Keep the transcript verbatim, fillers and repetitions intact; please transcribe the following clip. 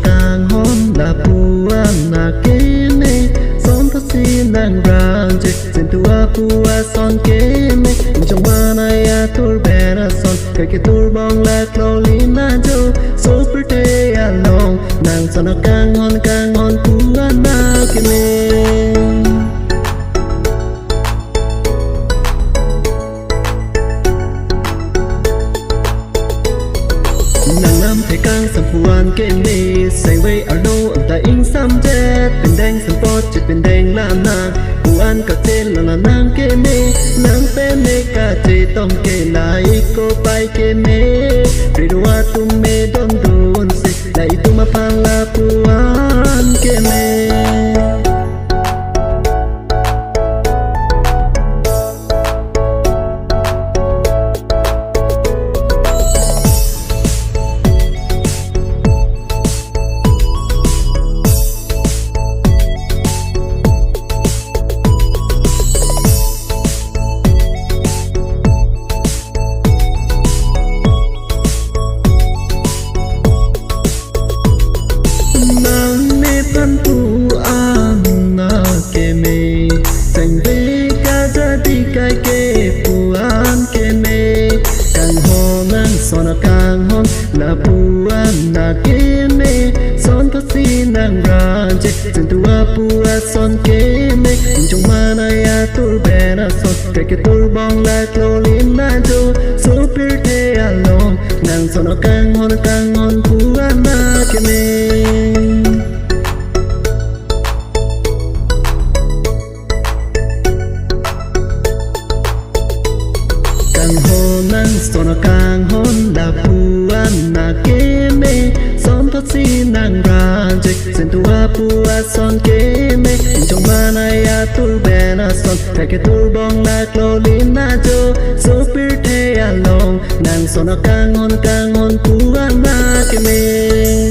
Kanghon lapu-an akeme, son thasi nang rangje, sintu apu ason keme, inchong manai atur ben ason, kai ketur bong laklo lina jo, so pirthe along, nang son akanghon kanghon pu-an akeme. Nang lam thekang sampu-an keme, sengve arno anta ingsamjet, pindeng sempot chit pindeng lanang, pu-an kachelo lanang keme, nang peme kachetong ke la-ik kopai keme, ri do atum me dondun si, la itum aphan lapu-an keme. Nang nephan pu-an akeme, sengve kajadi kai ke pu-an keme, kanghon nang son akanghon lapu-an akeme, son thasi nang rangje, sintu apu ason keme, inchong manai atur ben ason, kai ketur bong laklo lina jo, so pirthe along, nang son akanghon kanghon pu-an akeme. Kanghon nang son akanghon lapu-an akeme, son thasi nang rangje, sintu apu ason keme, inchong manai atur ben ason, kai ketur bong laklo lina jo, so pirthe along, nang son akanghon kanghon pu-an akeme.